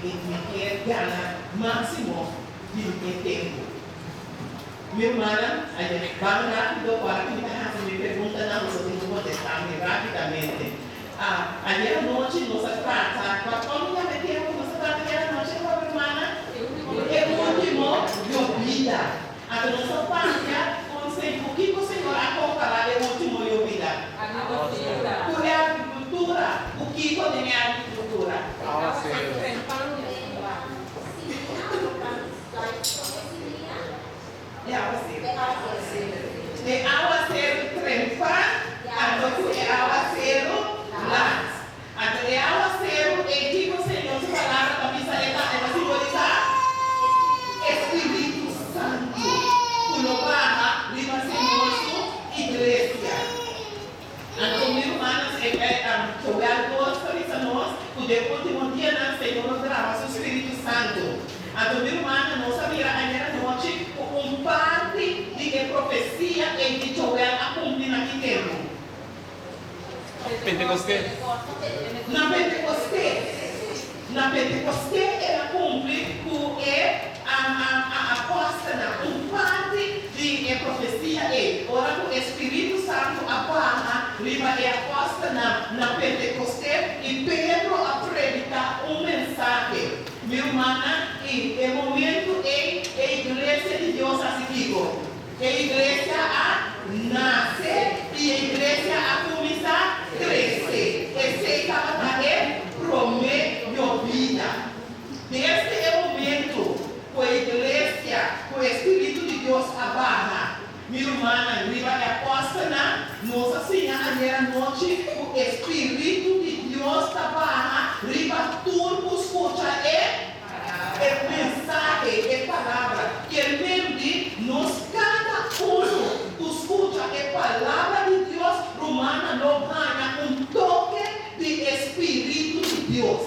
mi ke gana máksimo di e tempu. Mi rumannan, ban rápido ku ora ku mi ta hasi mi preguntanan boso tin ku kontestá mi rápidamente. Ayer anochi nos a trata, kua kon mi yama e tema ku nos a trata ayer anochi awa mi rumannan? E último yobida. Anto nos a papia kon ku kiko Señor a kompará e último yobida? Ku e agrikultura. Ku kiko den e agrikultura? E awaseru. E awaseru trempan anto ku e awaseru lat. Anto e awaseru ei kiko Señor su palabra ta bisa e ta e ta simbolisá? E Spiritu Santu ku lo baha riba Señor su iglesia. Anto mi rumannan e Joel 2 ta bisa nos ku den último dianan Señor lo drama su Spiritu Santu. Anto mi rumannan nos a mira ayer anochi ku un parti di e profesia ei di Joel a kumpli na ki tempu? Pentekosté. Na Pentekosté. Na Pentekosté el a kumpli ku e apòstelnan un parti di e profesia ei. Ora ku e spiritu santu a baha riba e apòstelnan na Pentekosté i Pedro a prediká un mensahe, mi rumannan, i e momentu ei e iglesia di Dios a hasi kiko? E iglesia a nase i e iglesia a kuminsá krese. Esei tabata e promé yobida. Desde e momentu ku e iglesia ku e spiritu di Dios a baha, mi rumannan, riba e apòstelnan, nos a siña ayer anochi ku e spiritu di Dios ta baha riba tur ku skucha e E mensahe, e palabra, kier men di nos kada unu ku skucha e palabra di Dios, rumannan lo haña un toke di e Spiritu di Dios.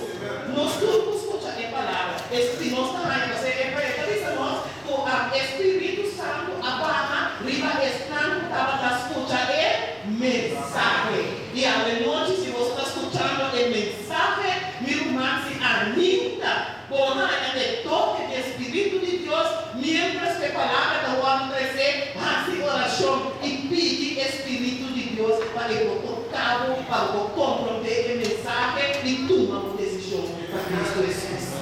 Nos tur ku skucha e palabra, e si nos ta haña, pasobra e ta bisa nos ku e Spiritu Santu a baha riba esnan ku tabata skucha e mensahe. I awenochi si boso ta skuchando e mensahe, mi ruman, si ainda bo haña e toke di e Spiritu di Dios miéntras ku e palabra ta wòrdu tresé, hasi orashon i pidi e Spiritu di Dios pa e por toka bo, pa bo por komprondé e mensahe i tuma bo desishon pa Kristu Hesus.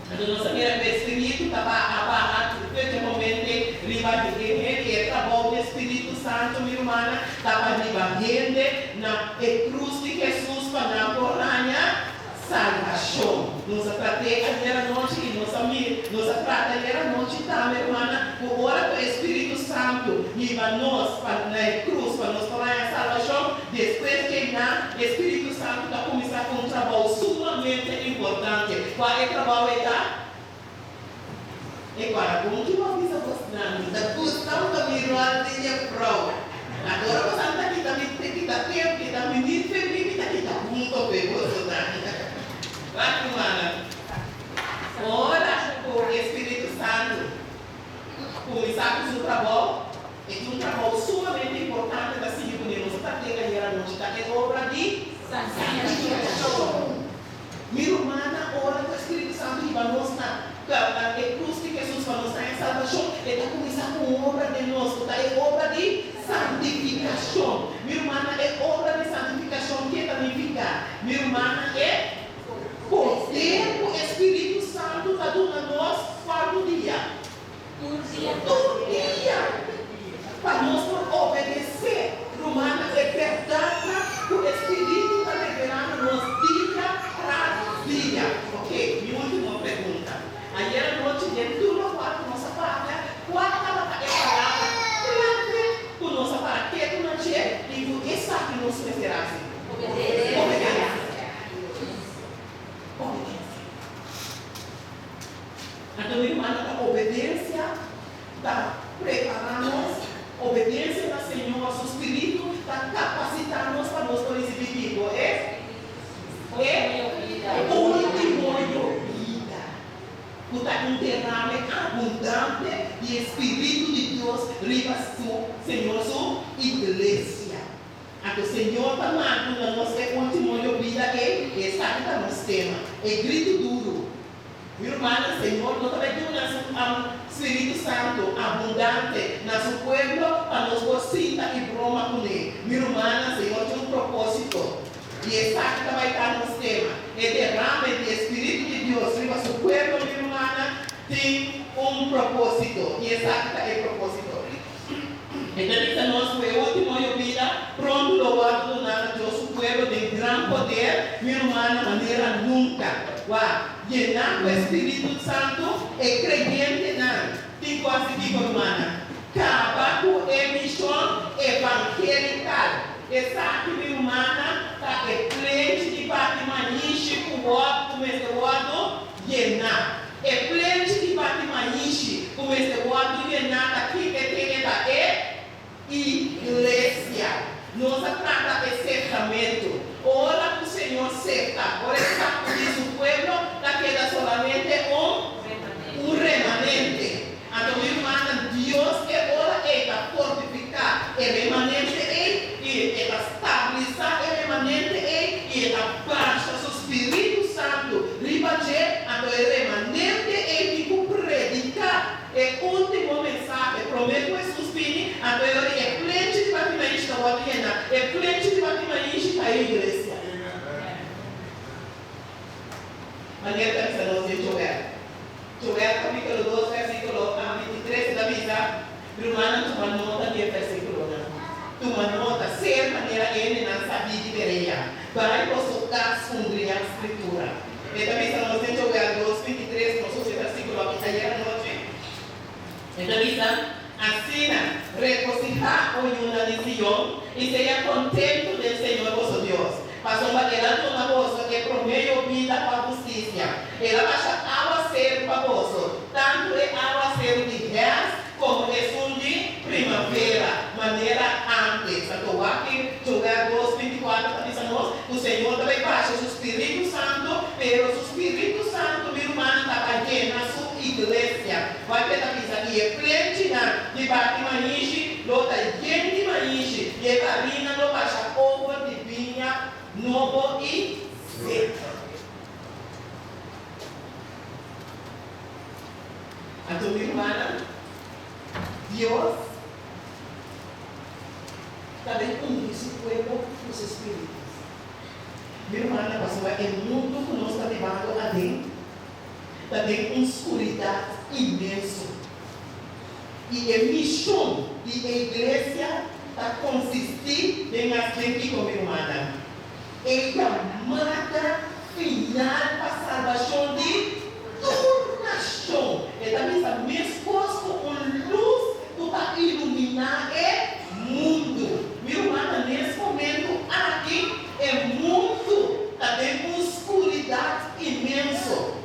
Anto nos a mira ku e Spiritu ta a baha spesialmente riba di e hende. E trabou di e Spiritu Santu, mi rumannan, ta pa hiba hende na e krus di Hesus pa nan por haña salbashon. Nos a trat'é ayer anochi i nos a mira, nos a trata ayer anochi tambe, rumannan, ku ora ku e Spiritu Santu hiba nos pa na e krus pa nos por haña salbashon, Despues di einan, e Spiritu Santu ta kuminsá ku un trabou sumamente importante. Kua e trabou ei ta? E kua bon ki bo a bisa bosnan, mi ta gusta un ta mi ròl di jefrou. Agora bosan ta kita mi ta kita tempu, kita minit fe mi, mi ta kita punto pe bosonan. Wak rumannan, ora ku e Spiritu Santu kuminsá ku su trabou, E tin un trabou sumamente importante ta sigui ku nos ta tene ayer anochi, ta e obra di santifikashon. Mi rumannan, ora ku e Spiritu Santu hiba nos na e krus di Hesus pa nos haña salbashon, e ta kuminsá ku un obra den nos, ku ta e obra di santifikashon. Mi rumannan, e obra di santifikashon ke ta nifiká? Mi rumannan, e poder ku e Spiritu Santu ta duna nos kuantu dia? Tur dia. Tur dia! Pa nos por obedesé, rumannan, e bèrdatnan ku e Spiritu ta revelá na nos dia tras dia. Ok, mi último pregunta. Ayer anochi den tur lokual ku nos a papia, kua tabata e palabra klave ku nos a para ketu na dje i ku esaki nos mester hasi? Obedensia. Obedensia. Anto mi rumannan ta obedensia ta prepara nos, obedensia na Señor su Spiritu ta kapasita nos pa nos por risibí kiko? E e ultimo yobida, ku ta un derame abundante di e Spiritu di Dios riba su Señor su iglesia. Anto Señor ta manda duna nos e ultimo yobida ei, esta. Esaki ta nos tema, e gritu duru. Mi rumannan, Señor no ta bai duna Su Spiritu Santu abundante na Su pueblo pa nos por sinta i broma kuné. Mi rumannan, Señor tin un propósito, i esaki ta bai ta nos tema, e derame di e Spiritu di Dios riba Su pueblo, mi rumannan, tin un propósito, i esaki ta e propósito. E ta bisa nos ku e último yobida pronto lo wòrdu duná na Dios su pueblo den gran poder, mi rumannan, manera nunka. Wak, yená ku e Spiritu Santu, e kreyentenan tin ku hasi kiko, rumannan? Kaba ku e mishon evangelikal. Esaki, mi rumannan, ta e plenchi di bati maishi ku wòrdu ku mester wòrdu yená. E plenchi di bati maishi ku mester wòrdu yená ta kiko e tene ta e iglesia. Nos a trata e seftamentu. Ora ku Señor sefta, ora e sakudí su pueblo, ta keda solamente un un remanente. Anto mi rumannan, Dios e ora ei ta fortifiká e remanente ei i e ta stabilisá e remanente ei i e ta basha su spiritu santu riba dje. Anto e remanente ei tin ku prediká e último mensahe promé ku Hesus bini. Anto e ora ei e plenchi di bati maishi ta wòrdu yená. E plenchi di bati maishi ta e iglesia. Manera ta bisa nos den Joel. Joel capítulo dos versículo 23 e ta bisa, Rumannan tuma nota di e versículonan. Tuma nota, ser manera hendenan sabí di Berea. Bai boso kas fundriá Scritura. E ta bisa nos den Joel 2, 23, nos usa e versículo aki ayer anochi. E ta bisa, Asina, regosihá, o yunan di Sion, i sea kontentu den Señor boso Dios, pasobra El a duna boso e promé yobida pa hustisia. El a basha awaseru pa boso, tantu e awaseru di hèrfst komo esun di primavera, manera ántes. Anto wak ki Joel 2, 24 ta bisa nos ku Señor ta bai basha Su Spiritu Santu, pero Su Spiritu Santu, mi rumannan, ta bai yena Su iglesia. Wak e ta bisa, I e plenchinan di baki maishi lo ta yen di maishi, i e barinan lo basha over di biña nobo i seku. Anto mi rumannan, Dios ta den ungi su pueblo ku su spiritu. Mi rumannan, pasobra e mundu ku nos ta bibando aden ta den un skuridat inmenso. I e mishon di e iglesia ta konsistí den as den kiko, mi rumannan? E yamada final pa salbashon di tur nashon. E ta bisa meskos ku un lus ku ta iluminá e mundu. Mi rumannan, nes momentu aki e mundu ta den un skuridat inmenso.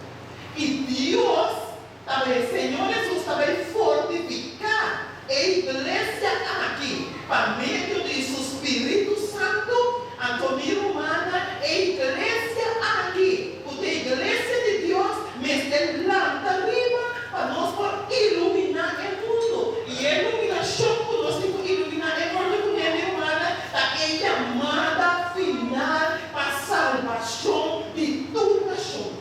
I Dios ta bai, Señor Hesus ta bai fortifiká e iglesia aki pa medio di Su Spiritu Santu. Anto mi rumannan, e iglesia aki, ku ta e iglesia di Dios, mester lanta riba pa nos por iluminá e mundu. I e iluminashon ku nos tin ku iluminá e mundu kuné, mi rumannan, ta e yamada final pa salbashon di tur nashon.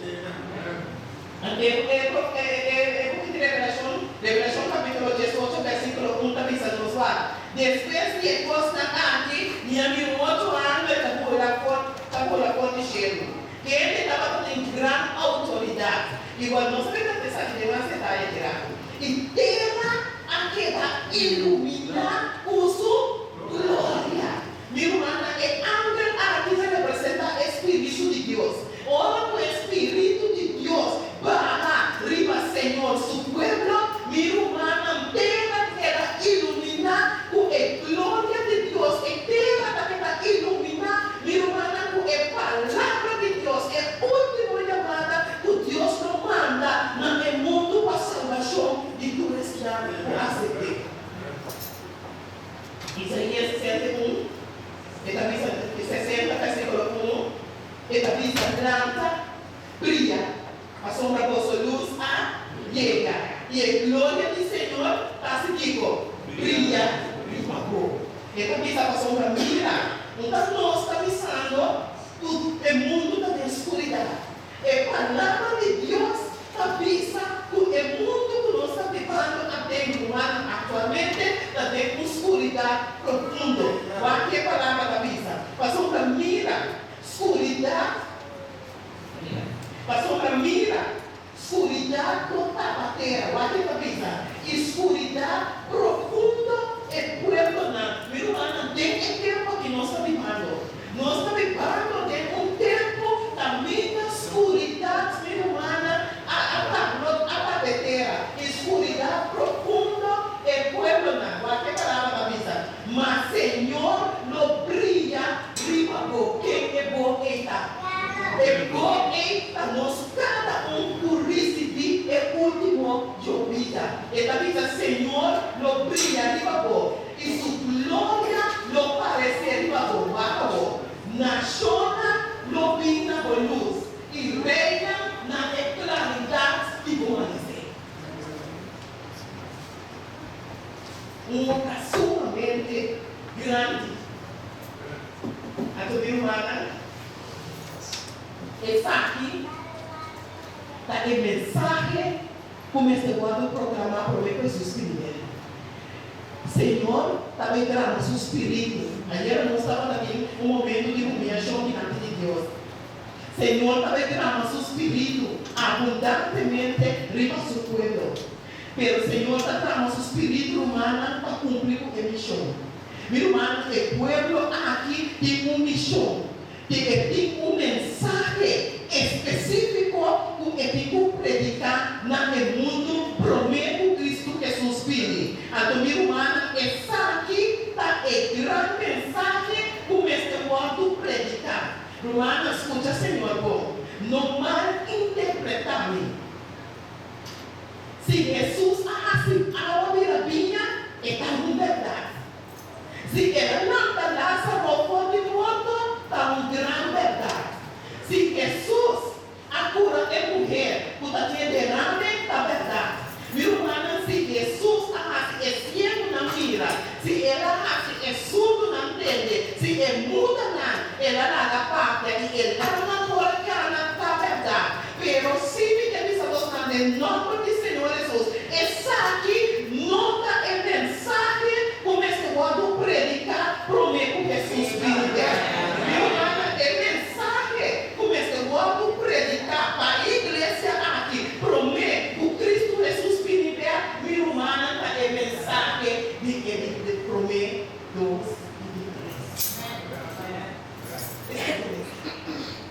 E e buki di Revelashon, Revelashon kapítulo 18 versíkulo 1 ta bisa nos wak, Despues di e kosnan aki mi a mira un otro angel ta bula for ta bula for di shelu, kende tabata tin gran outoridat. Igual nos a bira ta esaki den mas detaye djeraku. I tera a keda iluminá ku su gloria. Mi rumannan, e angel aki ta representá e spiritu di Dios. Ora ku e spiritu di Dios baha riba Señor su pueblo, mi rumannan, tera keda iluminá ku e gloria di Dios. E tera ta keda iluminá, mi rumannan, ku e palabra di Dios, e último yamada ku Dios lo manda na e mundu pa salbashon di tur esnan ku asept'é. Isaías 61, e ta bisa, 60 versíkulo 1, e ta bisa, Lanta, bria, pasobra boso lus a yega, i e gloria di Señor ta hasi kiko? Bria riba bo. E ta bisa, Pasobra mira, un ta nos ta bisando ku e mundu ta den skuridat. bo ken e bo ei ta. E bo ei ta nos kada un ku risibí e último yobida. E ta bisa, Señor lo bria riba bo, i su gloria lo paresé riba bo. Wak awor, nashonnan lo bin na bo lus, i reinan na e klaridat di bo manisé. Un obra sumamente grandi. Anto mi rumannan, esaki ta e mensahe ku mester wòrdu proklamá promé ku Hesus bini bèk. Señor ta bai drama su spiritu. Ayera nos tabata tin un momentu di humiashon dilanti di Dios. Señor ta bai drama su spiritu abundantemente riba su pueblo. Pero Señor ta drama su spiritu rumannan pa cumpli cu e mision. Mi rumannan, e pueblo aki tin un mision. Tin e tin un mensahe específico cu e tin cu predica na e mundu prome cu Cristo Jesus bini. Anto mi rumannan, esaki ta e gran mensahe cu mester wordo predica. Rumannan, skucha Señor bon, no mal interpretá mi. Si Hesus a hasi awa bira biña, e ta un bèrdat. Si el a lanta Lázaro for di morto, ta un gran bèrdat. Si Hesus a kura e muher ku ta tin derame, ta bèrdat. Mi rumannan, si Hesus a hasi e siegunan mira, si el a hasi e surdunan tende, si e mudanan el a laga papia i e lamnan por a kana, ta bèrdat. Pero si mi ke bisa bosnan den nòmber di Señor Hesus, esaki no ta e mensahe ku mester wòrdu prediká promé ku Hesus bini bèk. Mi rumannan, e mensahe ku mester wòrdu prediká pa e iglesia aki promé ku Kristu Hesus bini bèk, mi rumannan, ta e mensahe di e di promé, dos i di tres. Esei ta mensahe.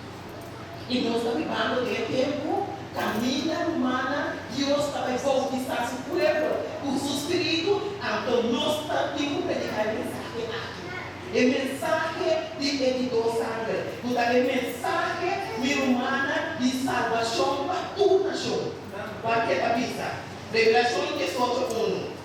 I nos ta bibando den e tempu kaminda, rumannan, Dios ta bai boutisá su pueblo ku su spiritu, anto nos ta tin ku prediká e mensahe aki. E mensahe di e di dos sanger, ku ta e mensahe, mi rumannan, di salbashon pa tur nashon. Wak ke ta bisa Revelashon diesocho unu.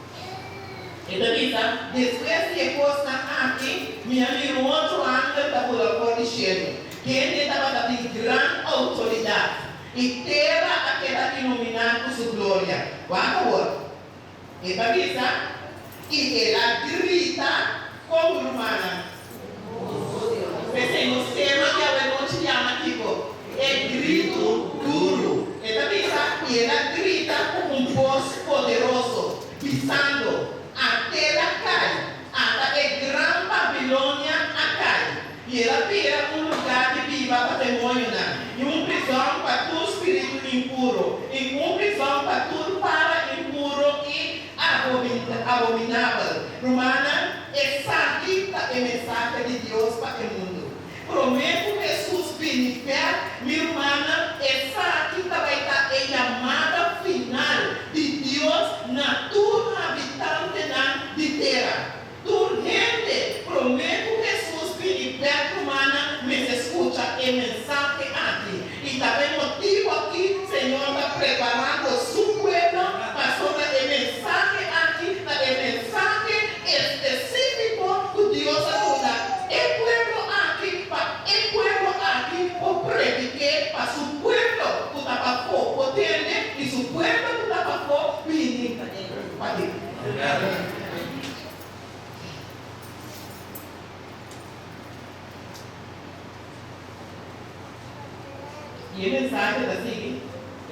E ta bisa, Despues di e kosnan aki, mi a mira un otro angel ta bula for di shelu, kende tabata tin gran outoridat, i tera a keda iluminá ku su gloria. Wak awor. E ta bisa, I el a grita kon, rumannan? P'esei nos tema di awenochi yama kiko? E gritu duru. E ta bisa, I el a grita ku un bos poderoso, bisando, Atel a kai, ata e gran Babilonia a kai! I el a bira un lugá di biba pa demoñonan, i un prizòn pa tur spiritu impuro, i un prizòn pa tur para impuro i abominabel. Rumannan, esaki ta e mensahe di Dios pa e mundu. Promé ku Hesus bini bèk, mi rumannan, esaki ta bai ta e yamada final di Dios na tur habitantenan di tera. Tur hende promé ku Hesus bini bèk rumannan mester skucha e mensahe aki. I ta p'e motibu aki Señor ta preparando Su pueblo pasobra e mensahe aki ta e mensahe espesífiko ku Dios a duna e pueblo aki pa e pueblo aki por predik'é pa su pueblo ku ta pafó por tende i su pueblo ku ta pafó bini paden. I e mensahe ta sigui,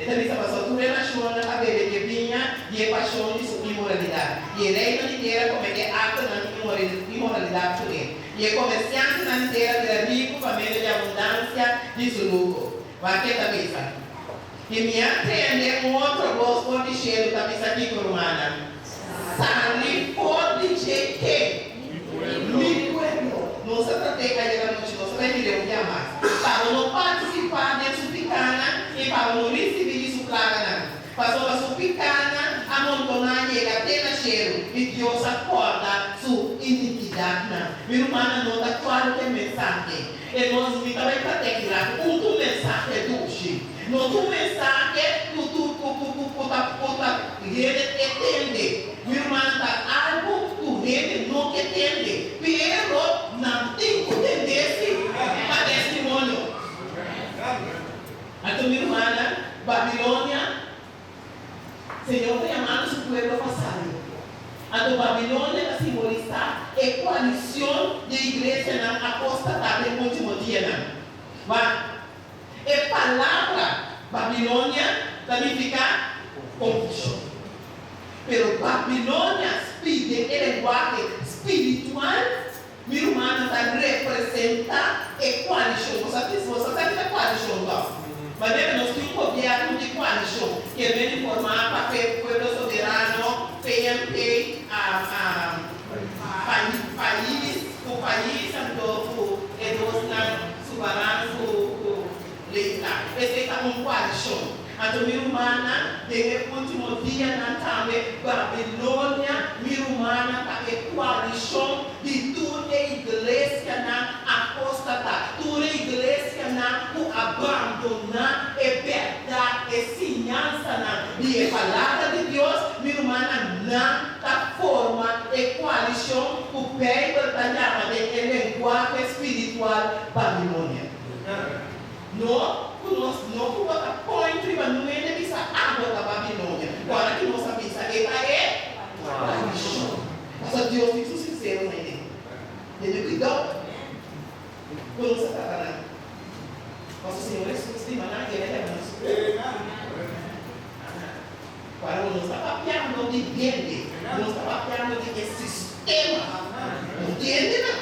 E ta bisa, Pasobra tur e nashonnan a bebe di e biña di e pashon di su inmoralidat, i e reinan di tera kometé aktonan di inmoralidat kuné, i e komersiantenan di tera bira riku pa medio di abundansia di su luho. Wak e ta bisa. I mi a tende un otro bos for di shelu ta bisa kiko, Rumannan, sali for di dje ke mi pueblo. Nos a trat'é ayer anochi, nos a bai mir'é un bia mas. Pa bo no partisipá den su pikánan i pa bo no risibí di su plaganan. Pasobra su pikánan a montoná yega te na shelu, i Dios a kòrda su inikidatnan. Mi rumannan, no ta kualke mensahe. E nos mi ta bai patea ki ratu. Un ta un mensahe dushi. No ta un mensahe ku tur ku ku ku ku ta ku ta hende ke tende. Mi rumannan ta algu ku hende no ke tende, pero nan tin ku tende si pa testimonio. Anto mi rumannan, Babilonia Señor ta yamando su pueblo pa sali. Anto Babilonia ta simbolisá e koalishon di iglesianan apóstata den último dianan. Wak, e palabra Babilonia ta nifiká konfushon. Pero Babilonia den e lenguahe spiritual, mi rumannan, ta representá e koalishon. Bo sa bo sa ki ta koalishon tòg? Manera nos tin un gobièrnu di koalishon ke bini formá pa Pueblo Soberano, PNP, pais ku pais anto ku e dosnan subaran ku ku legisla. Esei ta un koalishon. Anto mi rumannan, den e último dianan tambe Babilonia, mi rumannan, ta e koalishon di tur e iglesianan apóstata, tur e iglesianan ku a bandoná e bèrdat, e siñansanan di e Palabra di Dios, mi rumannan, nan ta forma e koalishon ku Beibel ta yama den e lenguahe spiritual Babilonia. No ku nos no ku bo ta point riba nuende bisa abo ta Babilonia. Ora ki nos a bisa e ta e koalishon. Pasobra Dios tin su sinsero na e. Tene kuidou ku nos a trata nan. Pasobra Señor Hesus stima nan i el a yama nan su pueblo. Ora nos ta papiando di hende, nos ta papiando di e sistema. No entiende nan.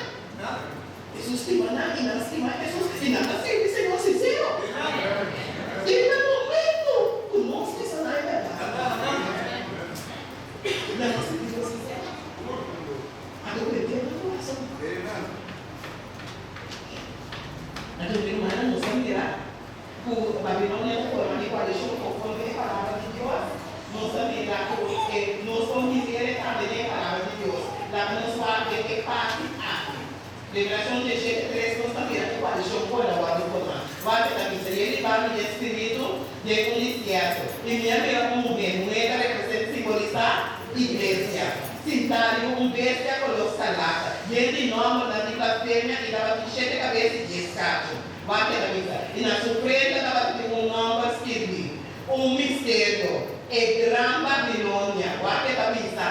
Hesus stima nan i nan stima Hesus i nan ta sirbi Señor sinsero. Den nan momento ku nos bisa nan e bèrdat, nan ta sirbi Dios sinsero. Anto ku e den nan kurason. Anto mi rumannan, nos a mira ku Babilonia ta forma di koalishon konforme e Palabra di Dios. Nos a mira ku e nos por mir'é tambe den e Palabra di Dios. Laga nos wak den e parti aki. Revelashon diesshete tres nos ta mira e koalishon ku el a wòrdu formá. Wak e ta bisa, I e riba mi den spiritu den un desierto, i mi a mira un muhé, muhé ta represent simbolisá iglesia, sintá riba un bestia koló skarlata, yen di nòmbernan di blasfemia i tabatin shete kabes i dies kachu. Wak e ta bisa, I na su frente tabatin un nòmber skirbí, Un misterio, e gran Babilonia. Wak e ta bisa,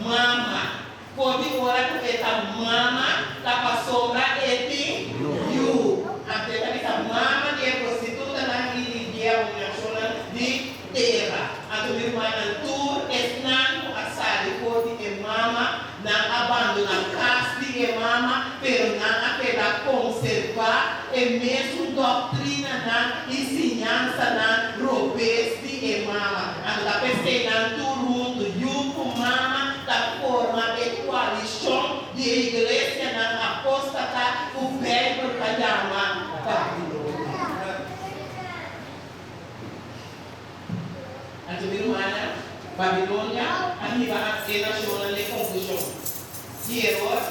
Mama. For di ora ku e ta mama, ta pasobra e tin yu. Anto e ta bisa mama di e prostitutanan i di di e abominashonnan di tera. Anto mi rumannan, tur esnan ku a sali for di e mama, nan a bandoná kas di e mama, pero nan a keda konservá e mesun doktrinanan i siñansanan robes di e mama. Anto ta p'esei nan tur huntu, yu ku mama, ta forma e koalishon di e iglesianan apóstata ku Beibel ta yama Babilonia. Anto mi rumannan, Babilonia a hiba e nashonnan den konfushon di eror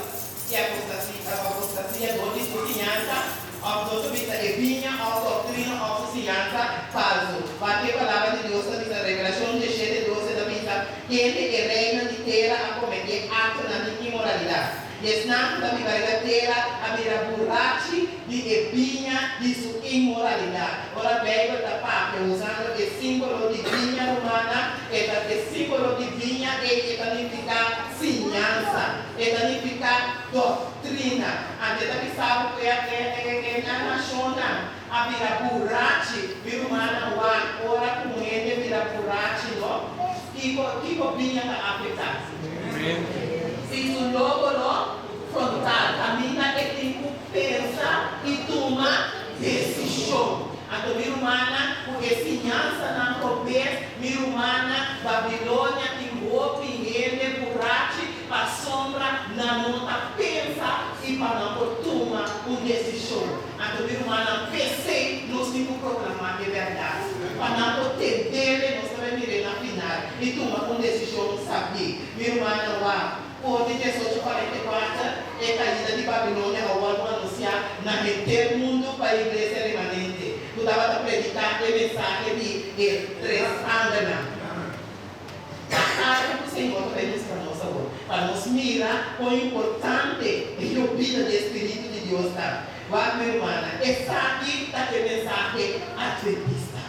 i apostasia dor di su siñansa, òf nos ta bisa e biña òf doktrina òf su siñansa falsu. Wak e Palabra di Dios ta bisa, Revelashon diesshete doce ta bisa, Kende e reinan di tera a kometé aktonan di inmoralidat, i esnan ku ta biba riba tera a bira burachi di e biña di su inmoralidat. Ora Beibel ta papia usando e símbolo di biña rumana, e ta e símbolo di biña ei e ta nifiká siñansa, e ta nifiká doktrina. Anto e ta bisa bo ku e e nashonnan a bira burachi. Mi rumannan wak ora ku un hende bira burachi no, kiko kiko biña ta afektá? Si su lóbulo frontal kaminda e tin ku pensa i tuma desishon. Anto mi rumannan, ku e siñansanan robes, mi rumannan, Babilonia tin hopi hende burachi pasobra nan no ta pensa i pa nan por tuma un desishon. Anto mi rumannan, p'esei nos tin ku proklamá e bèrdat, pa nan por tendele, nos ta bai mir'é na final, i tuma un desishon sabí. Mi rumannan, wak! For di 1844, e kaida di Babilonia a wòrdu anunsiá na henter mundu pa e iglesia remanente, ku tabata prediká e mensahe di e tres angelnan. Ta algu ku Señor ta bai mustra nos awor, pa nos mira kon importante e yobida di e spiritu di Dios ta. Wak, mi rumannan, esaki ta e mensahe atventista.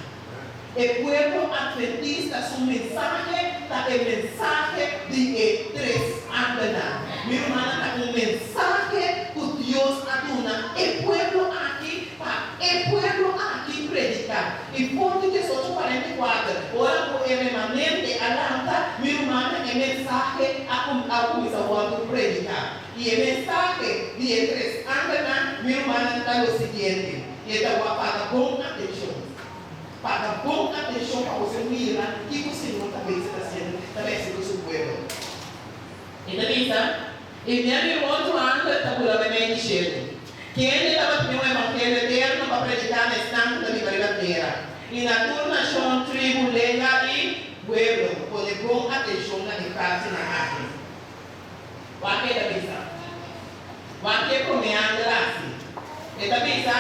E pueblo atventista su mensahe ta e mensahe di e tres angelnan. Mi rumannan, ta un mensahe ku Dios a duna e pueblo aki pa e pueblo aki prediká. I for di 1844, ora ku e remanente a lanta, mi rumannan, e mensahe a a kuminsá wòrdu prediká. I e mensahe di e tres angelnan, mi rumannan, ta lo siguiente, i e ta wak paga bon atenshon. Paga bon atenshon pa boso mira kiko Señor ta bezig hasiendo, ta besi ku su pueblo. E ta bisa, I mi a mira un otro angel ta bula meimei di shelu, kende tabatin un evangelio eterno pa prediká na esnan ku ta biba riba tera, i na tur nashon, tribu, lenga i pueblo. Pone bon atenshon na e frasinan aki. Wak e ta bisa. Wak e promé angel hasi. E ta bisa,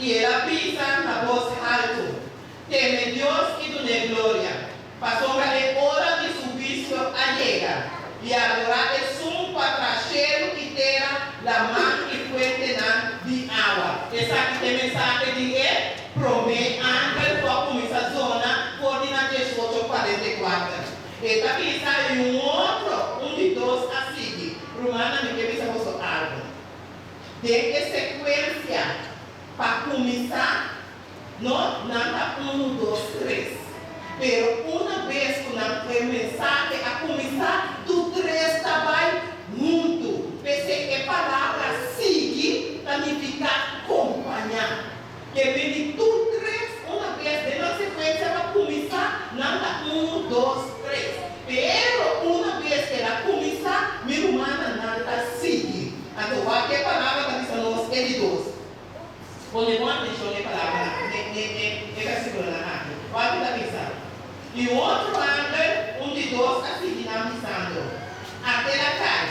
I el a bisa na bos haltu, Teme Dios i dun'é gloria, pasobra e ora di su huisio a yega, i adorá esun ku a traha shelu i tera, laman i fuentenan di awa. Esaki ta e mensahe di e promé angel ku a kuminsá zona for di na 1844. E ta bisa i un otro, un di dos a sigui. Rumannan, mi ke bisa boso algu. Den e sekuensia pa kuminsá, no, nan ta unu, dos, tres. Pero una bes ku nan e mensahe a kuminsá, tur tres ta bai huntu. P'esei e palabra sigui ta nifiká kompañá. Ke men di tur tres una bes den nan sekuensia pa kuminsá, nan ta unu, dos, tres. Pero una bes ke el a kuminsá, mi rumannan, nan ta sigui. Anto wak e palabra ta bisa nos e di dos. Pone bon atenshon n'e palabranan, n'e e versikulonan aki. Wak ke ta bisa, I un otro angel, un di dos, a sigui nan bisando, Akel a kai,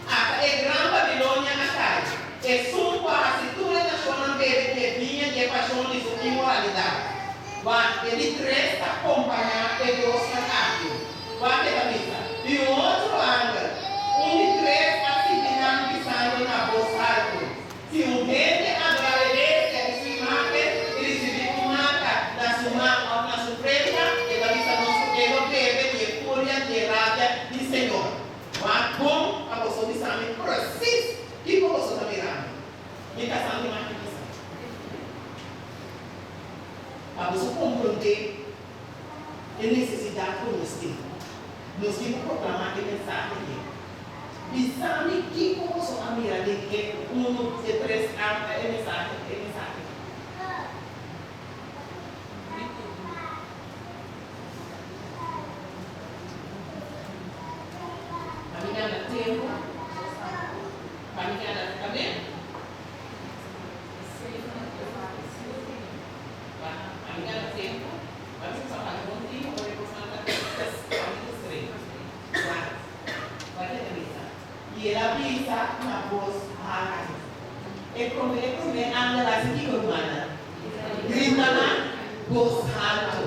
ata e gran Babilonia a kai, esun ku a hasi tur e nashonnan bebe di e biña di e pashon di su inmoralidat. Wak, e di tres ta kompañá e dosnan aki. Wak e ta bisa, I un otro angel, un di tres, a sigui nan bisando na bos haltu, Si un hende adorá e bestia i su imágen i risibí un marka na su man òf na su frenta, e ta bisa nos ku e lo bebe di e furia di e rabia di Señor. Wak bon pa boso bisa mi presis kiko boso ta mirando. Mi kasá mi maki bisa. Pa boso komprondé e nesesidat ku nos tin, nos tin ku proklamá e mensahe ei. Bisa mi kiko boso a mira den e unu, e tres e mensahe, e mensahe. Pa mi gana tempu, pa mi gana, amen? Pa mi gana tempu, pa mi sa paga bon tiempo ora e kosnan ta pa mi ta streng. Wak, wak e ta bisa. I el a bisa na bos haltu. E promé, e promé angel a hasi kiko, rumannan? Grita na bos haltu.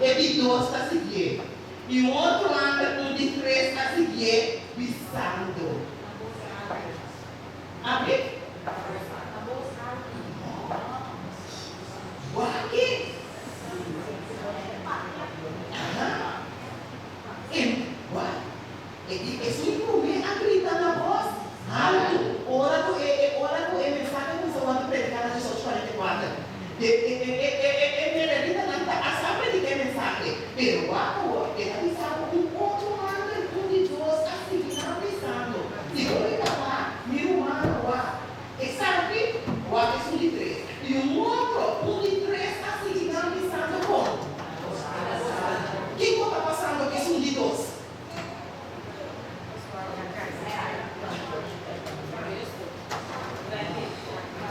E di dos ta siguié. I un otro angel, un di tres, a siguié, bisando. Abri? Wak-e! Aha! E, wak! E di, esun promé a grita na bos haltu ora ku e, e ora ku e mensahe kuminsá wòrdu prediká na 1844. De, e, e, e, e, e, e mileritanan ta a sa prediká e mensahe, pero wak awor, e ta bisa ku un otro hòmber, un di dos a sigui nan bisando, Si bo ripatá, mi rumannan, wak, esaki, wak esun di tres. I un otro, un di tres a sigui nan bisando kon? Kiko ta pasando ku esun di dos?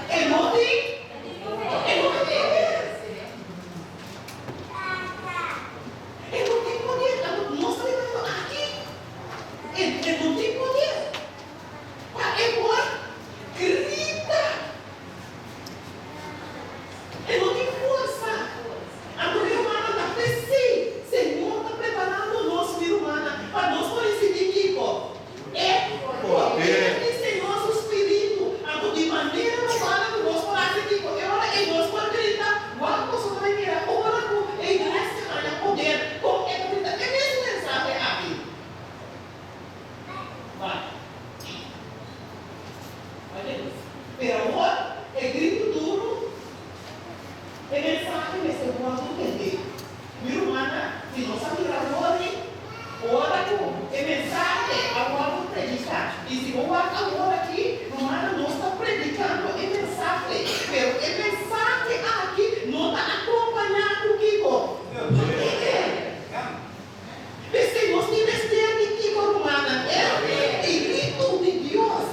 E no tin? E no tin poder. E no tin poder. wòrdu tendé. Mi rumannan, si nos a mira wòrdi ora ku e mensahe a wòrdu prediká, i si bo wak awor aki, rumannan, nos ta predikando e mensahe, pero e mensahe aki no ta akompañá ku kiko? Poder. P'esei nos tin mester di kiko, rumannan? E Spiritu di Dios.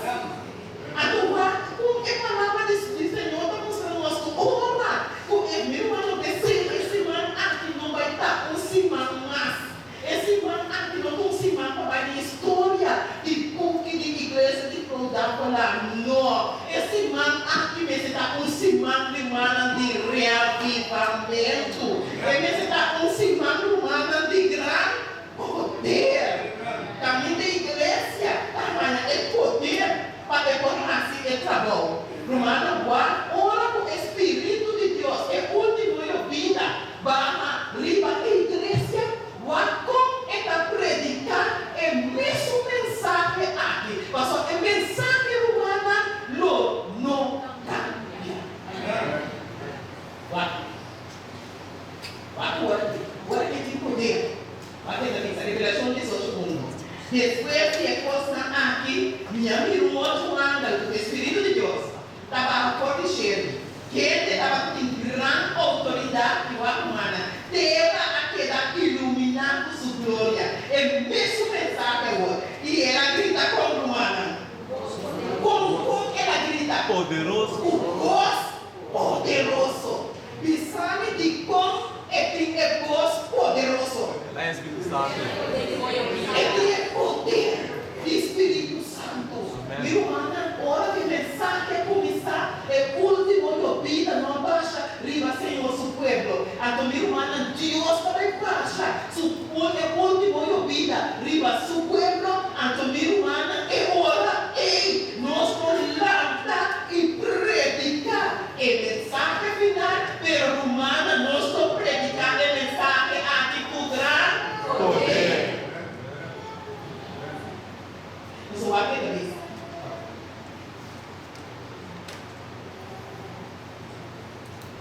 Anto wak kon e palabra di Señor ta mustra nos ku ora ku e mi rumannan p'esei e siman aki no bai ta un siman mas. E siman aki no ta un siman pa bai di historia di buki di iglesia di Proudapola. No, e siman aki mester ta un siman, rumannan, di reavivamentu. E mester ta un siman, rumannan, di gran poder. Kaminda e iglesia ta haña e poder pa e por hasi e trabou. Rumannan, wak ora ku e spiritu di Dios, e último yobida, baha riba e iglesia, wak kon e ta prediká e mesun mensahe aki. Pasobra e mensahe, rumannan, lo no kambia. Wak. Wak ora ki, ora ki tin poder. Wak e ta bisa, Revelashon 18, unu, Despues di e kosnan aki, mi a mira un otro angel ku e spiritu di Dios ta baha for di shelu, kende tabatin gran outoridat i wak humana. Tera a keda iluminá ku su gloria. E mesun mensahe awor. I el a grita kon, rumannan? Kon, kon el a grita? Poderoso. Ku bos poderoso. Bisa mi dikon e tin e bos poderoso. El Spiritu Santu. E tin e poder di Spiritu Santu. Mi rumannan, ora ku e mensahe a kuminsá, e último yobida no a basha riba Señor su pueblo. Anto mi rumannan, Dios ta bai basha su e último yobida riba su pueblo. Anto mi rumannan, e ora ei nos por lanta i prediká E mensahe final, pero rumannan nos lo prediká e mensahe aki ku gran poder. Boso wak e ta bisa.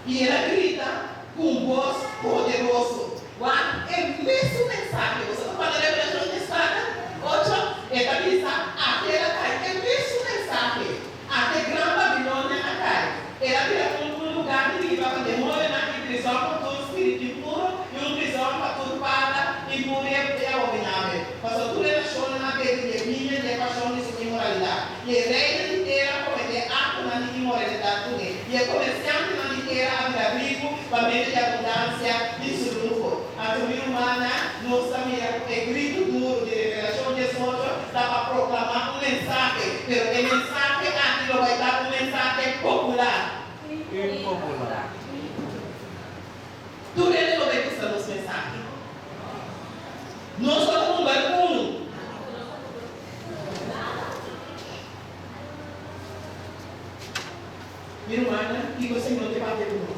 I el a grita ku un bos poderoso. Wak e mesun mensahe. Boso ta kòrda Revelashon dieskuater, ocho? E ta bisa, Ate el a kai e mesun mensahe. Ate Gran Babilonia a kai. El a bira un un lugá di biba pa demonionan i prizòn pa tur spiritu impuro i un prizòn pa tur para impuro i abominabel. Pasobra tur e nashonnan a bebe di e biña di e pashon di su inmoralidat, i e reinan di tera a kometé aktonan di inmoralidat kuné, i e komersiantenan di tera a bira riku pa medio di abundansia di su luho. Anto mi rumannan, nos ta mira ku e gritu duru di Revelashon 18 ta pa proklamá un mensahe, pero e mensahe aki lo bai ta un mensahe popular. Impopular. Tur hende lo bai gusta nos mensahe. Nos lo ta number unu. Mi rumannan, kiko Señor te papia ku nos?